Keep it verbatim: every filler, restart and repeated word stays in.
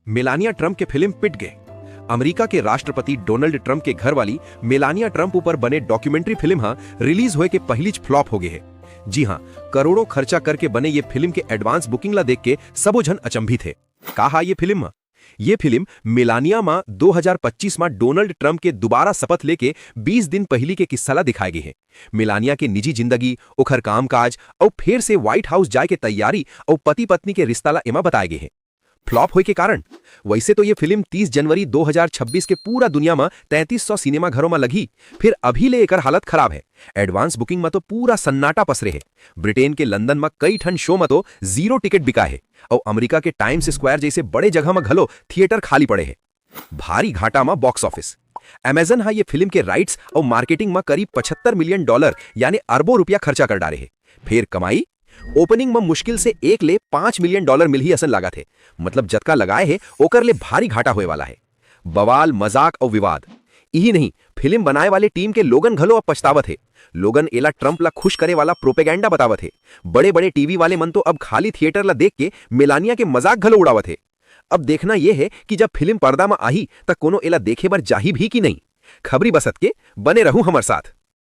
Melania Trump के film पिट गे। America के राष्ट्रपति डोनाल्ड ट्रंप के घरवाली मेलानिया ट्रंप ऊपर बने डॉक्यूमेंट्री फिल्म ह रिलीज होए के पहिलीच फ्लॉप हो गे हे। जी हाँ, करोड़ों खर्चा करके बने ये फिल्म के एडवांस बुकिंग ला देख के सबो झन अचंभित हे। का हा ये फिल्म ह? ये फिल्म मेलानिया म दो हज़ार पच्चीस म डोनाल्ड ट्रंप के दोबारा शपथ लेके बीस दिन पहिली के किस्सा ला दिखाए गे हे। मेलानिया के निजी जिंदगी, ओखर कामकाज अउ फेर से व्हाइट हाउस जाए के तैयारी अउ पति-पत्नी के रिश्ता ला एमा बताए गे हे। फ्लॉप होए के कारण? वैसे तो ये फिल्म तीस जनवरी दो हज़ार छब्बीस के पूरा दुनिया म तैंतीस सौ सिनेमा घरों म लगही, फिर अभी ले एकर हालत खराब हे। एडवांस बुकिंग म तो पूरा सन्नाटा पसरे हे। ब्रिटेन के लंदन म कई ठन शो म तो जीरो टिकट बिका हे, अउ अमेरिका के टाइम्स स्क्वायर जैसे बड़े जगह म घलो थिएटर खाली पड़े हे। भारी घाटा म बॉक्स ऑफिस। Amazon ह ये फिल्म के राइट्स अउ मार्केटिंग म करीब पचहत्तर मिलियन डॉलर, यानी अरबों रुपया खर्चा कर डारे हे। फेर कमाई? ओपनिंग म मुश्किल से एक ले पाँच मिलियन डॉलर मिलही असन लागत हे। मतलब जतका लगाए हे, ओकर ले भारी घाटा होए वाला हे। बवाल, मजाक अउ विवाद। इही नहीं, फिल्म बनाए वाले टीम के लोगन घलो अब पछतावत हे। लोगन एला ट्रंप ला खुश करे वाला प्रोपेगेंडा बतावत हे। बड़े-बड़े टीवी वाले मन तो अब खाली थिएटर ला देख के मेलानिया के मजाक घलो उड़ावत हे। अब देखना ये हे कि जब फिल्म पर्दा म आही, त कोनो एला देखे बर जाही भी कि नहीं। खबरी बसत के बने रहू हमर साथ।